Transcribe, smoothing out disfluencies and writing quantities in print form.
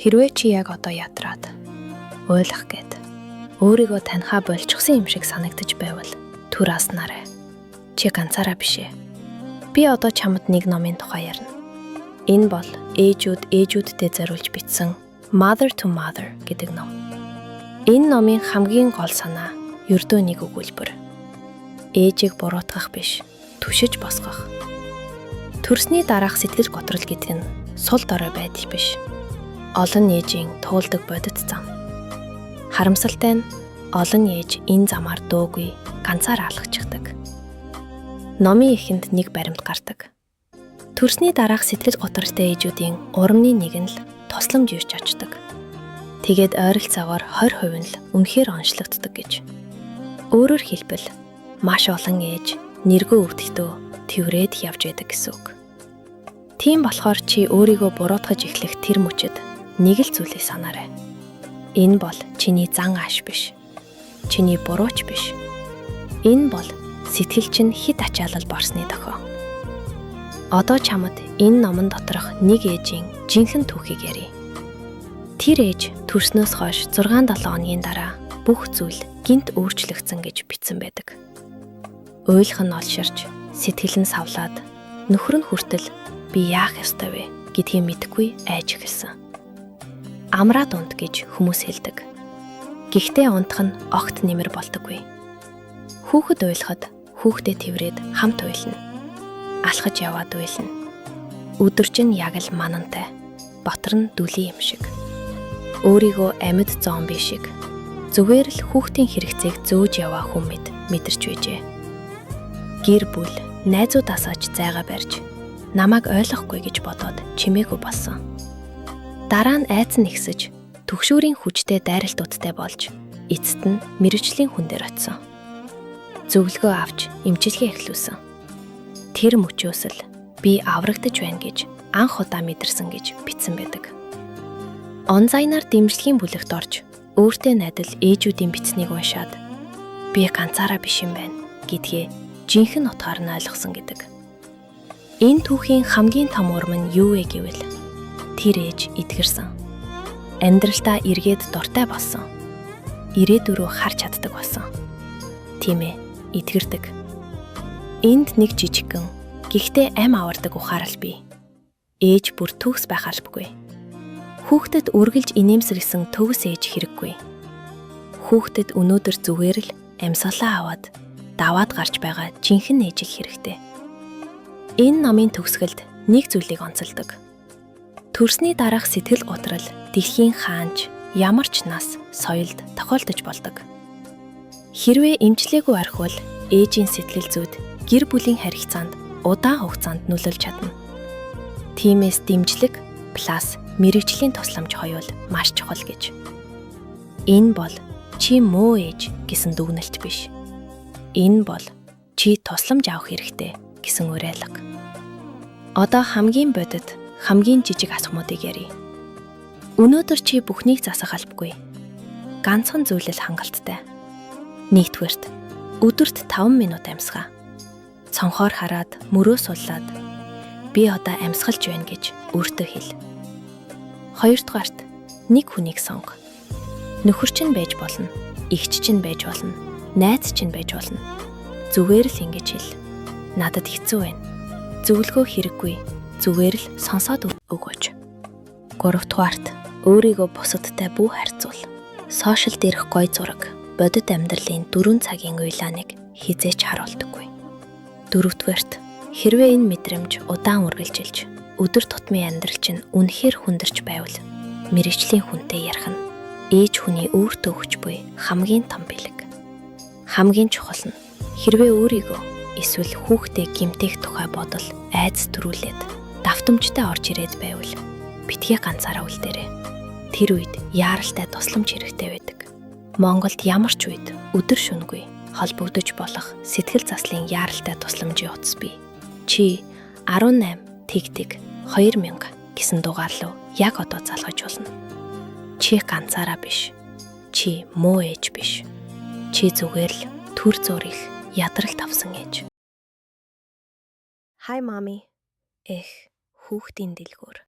Хэрвээ чи яг одоо ядраад уйлах гээд өөрийгөө танихаа больчихсон юм шиг санагдаж байвал түр аснаарай. Чи ганцаараа биш ээ. Би одоо чамд нэг номын тухай ярина. Энэ бол ээжүүд ээжүүддээ зориулж бичсэн Mother to Mother гэдэг ном. Энэ номын хамгийн гол санаа ердөө нэг өгүүлбэр. Ээжийг буруутгах биш, түшиж босгох. Төрсний дараах сэтгэл готрол гэдэг нь сул дорой байдал биш. Олон ээжийн туулдаг бодит зам. Харамсалтай нь олон ээж энэ замаар дуугүй ганцаар алхчихдаг. Номын эхэнд нэг баримт гардаг. Төрсний дараах сэтгэл готролтой ээжүүдийн 3-ны 1 нь л тусламж ирж очдог. Тэгээд ойролцоогоор 20% нь л үнэхээр онцлогддог гэж. Өөрөөр хэлбэл, маш олон ээж нэргүй өвдөлтөө тэврээд явж байдаг гэсэн үг. Тийм болохоор чи өөрийгөө буруутгаж эхлэх тэр мөчид нэг л зүйлийг санаарай. Энэ бол чиний зан ааш биш. Чиний буруу ч биш. Энэ бол сэтгэл чинь хэт ачаалал борсны дохио. Одоо чамд энэ номон доторх нэг ээжийн жинхэнэ түүхийг ярья. Тэр ээж төрснөөс хойш 6 7 хоногийн дараа бүх зүйл гэнэт өөрчлөгдсөн гэж бичсэн байдаг. Уйлах нь олширч, сэтгэл нь савлаад, нөхөр нь хүртэл би яах ёстой вэ гэдгийг мэдэхгүй айж эхэлсэн. Амраад унт гэж хүмүүс хэлдэг. Гэхдээ унтах нь огт нэмэр болдоггүй. Хүүхэд уйлахад хүүхдээ тэврээд хамт уйлна. Алхаж яваад уйлна. Өдөржин яг л манантай. Ботор нь дүлий юм шиг. Өөрийгөө амьд зомби шиг зүгээр л хүүхдийн хэрэгцээг зөөж яваа хүн мэт мэдэрч байжээ. Гэр бүл, найзуудаасаа ч зайгаа барьж намайг ойлгохгүй гэж бодоод чимээгүй болсон. Дараа нь айдас нь ихсэж, түгшүүрийн хүчтэй дайралтуудтай болж эцэст нь мэргэжлийн хүн дээр очсон. Зөвлөгөө авч эмчилгээ эхлүүлсэн. Тэр мөчөөс л би аврагдаж байна гэж анх удаа мэдэрсэн гэж бичсэн байдаг. Онлайнаар дэмжлэгийн бүлэгт орж өөртөө найдал ээжүүдийн бичсэнийг уншаад би ганцаараа биш юм байна гэдгээ жинхэнэ утгаар нь ойлгосон гэдэг. Энэ түүхийн хамгийн том урам нь юу вэ гэвэл тэр ээж эдгэрсэн. Амьдралдаа эргээд дуртай болсон. Ирээдүй рүү харж чаддаг болсон. Тийм ээ, эдгэрдэг. Энд нэг жижигхэн гэхдээ ам авардаг ухаарал бий. Ээж бүр төгс байх албагүй. Хүүхдэд үргэлж инээмсэглэсэн төгс ээж хэрэггүй. Хүүхдэд өнөөдөр зүгээр л амьсгалаа аваад даваад гарч байгаа жинхэнэ ээж л хэрэгтэй. Энэ номын төгсгөлд нэг зүйлийг онцолдог. Төрсний дараах сэтгэл готрол дэлхийн хаана ч ямар ч нас соёлд тохиолдож болдог. Хэрвээ эмчлээгүй орхивол ээжийн сэтгэл зүйд, гэр бүлийн харилцаанд удаан хугацаанд нөлөөлж чадна. Тиймээс дэмжлэг plus мэргэжлийн тусламж хоёул маш чухал гэж. Энэ бол чи муу ээж гэсэн дүгнэлт биш. Энэ бол чи тусламж авах хэрэгтэй гэсэн уриалга. Одоо хамгийн бодит, хамгийн жижиг асгамуудыг ярья. Өнөөдөр чи бүхнийг засах албагүй. Ганцхан зүйл л хангалттай. Нэгдүгээрт, өдөрт 5 минут амьсгаа. Цонхоор хараад мөрөө суллаад би одоо амьсгалж байна гэж өөртөө хэл. Хоёрдугаарт, нэг хүнийг сонго. Нөхөр чинь байж болно, эгч чинь байж болно, найз чинь байж болно. Зүгээр л ингэж хэл. Надад хэцүү байна. Зөвлөгөө хэрэггүй. Зүгээр л сонсоод өгөөч. Гуравдугаарт, өөрийгөө бусадтай бүү харьцуул. Social дээрх гоё зураг бодит амьдралын 4 цагийн уйлааныг хэзээ ч харуулдаггүй. Дөрөвдүгээрт, хэрвээ энэ мэдрэмж удаан үргэлжилж өдөр тутмын амьдрал чинь үнэхээр хүндэрч байвал мэргэжлийн хүнтэй ярих нь ээж хүний өөртөө өгч буй хамгийн том бэлэг. Хамгийн чухал нь, хэрвээ өөрийгөө эсвэл хүүхдээ гэмтэх тухай бодол айдас төрүүлээд давтамжтай орж ирээд байвал битгий ганцаараа үлдээрэй. Тэр үед яаралтай тусламж хэрэгтэй байдаг. Монголд ямар ч үед өдөр шөнөгүй холбогдож болох сэтгэл заслын яаралтай тусламжийн утас бий. Чи 18 тэг тэг 2000 гэсэн дугаар руу яг одоо залгаж болно. Чи ганцаараа биш. Чи муу ээж биш. Чи зүгээр л түр зуур их ядралт авсан ээж. Hi, mommy. Эх, хүүхдийн дэлгүүр.